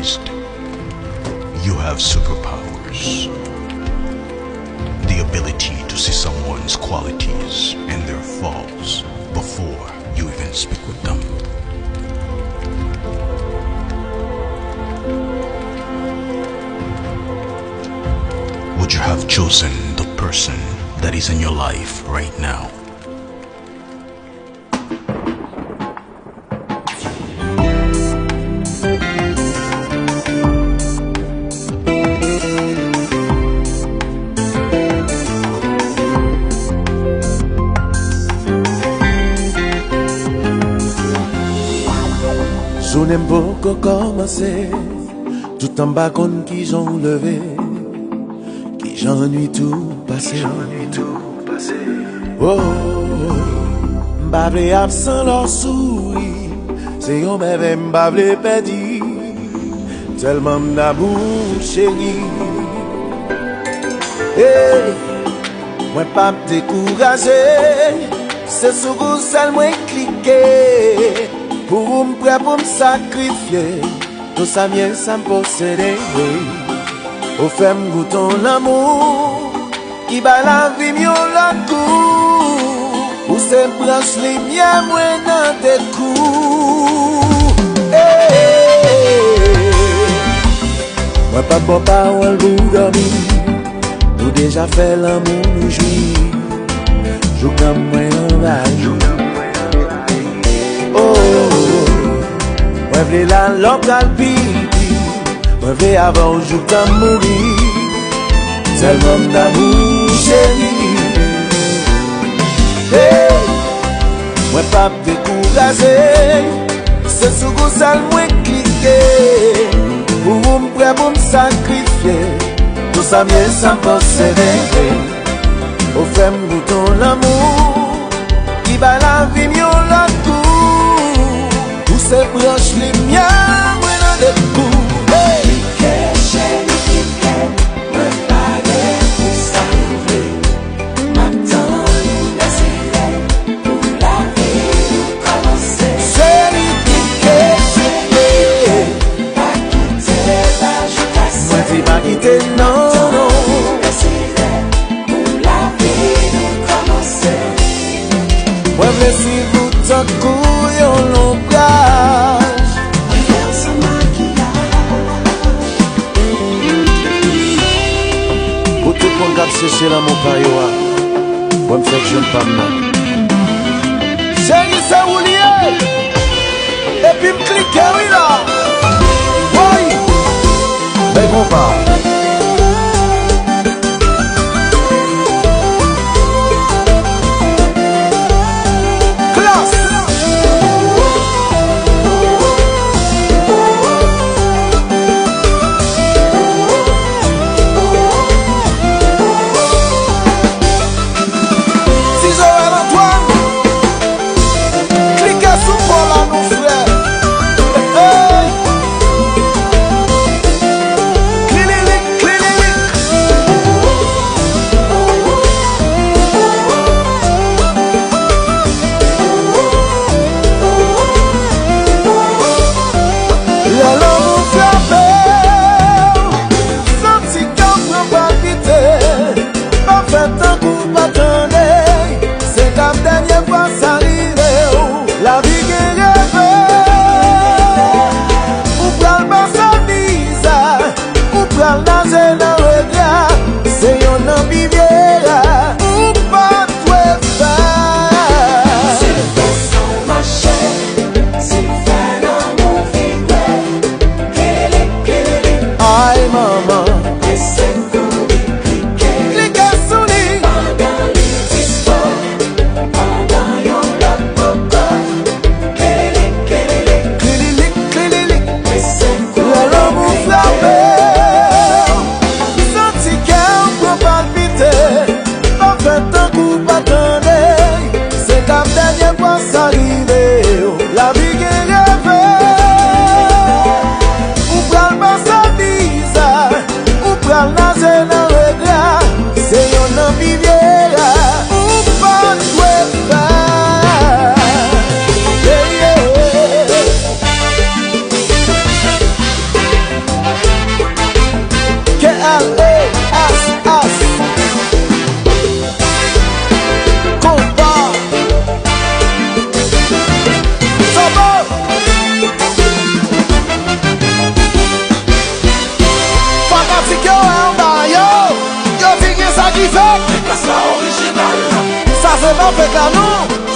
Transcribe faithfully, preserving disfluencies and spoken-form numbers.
You have superpowers. The ability to see someone's qualities and their faults before you even speak with them. Would you have chosen the person that is in your life right now? Jounen m poko kòmanse, toutan m pa konn kijan w leve, kijan nwit ou pase. Oh, m pa vle absan lè w souri, se yon mèvèy m pa vle pèdi, tèlman m damou w cheri. Hey, mwen p ap dekouraje, se sou gou sèl mwen klike, pou ou m prè pou m sakrifye. Tout sa m ye, sa m posede, wi. Ou fè m goute yon lanmou ki bay lavi m yon lòt gou. Ou se branch limyè mwen nan de kou. Hey. Mwen p ap ba w pawòl pou w dòmi. Nou deja fè lanmou, nou jwi. Jouk nanm mwen anvayi. Oh, mwen vle la lè w pral pipi. Mwen vle avè w jouk tan m mouri. Tèlman m damou w cheri. Hey, mwen p ap dekouraje. Se sou gou sèl mwen klike. Pou ou m prè pou m sakrifye. Tout sa m ye, sa m posede. Ou fè m goute yon lanmou ki bay lavi m yon lòt gou. Ou se branch limyè mwen nan de kou. Hey! Klike, cheri, klike, mwen pare pou sa ou vle. M ap tann ou deside pou lavi nou kòmanse. Cheri, klike, cheri, pa kite l pa jou pase. Mwen di pa kite non, non. Tann ou deside pou lavi nou kòmanse. Mwen vle swiv ou tankou yon lonbraj. Mwen fè w san makiyaj. Pou tout moun k ap chèche lanmou pa yo a, bon, m fèk jwenn pa m nan. Cheri, se ou li ye. Epi m klike wi la. Woy! Bèl konpa. Klas! Ti Joel Antoine, klike sou pò la non frè. Hey! Kanpe Kanou!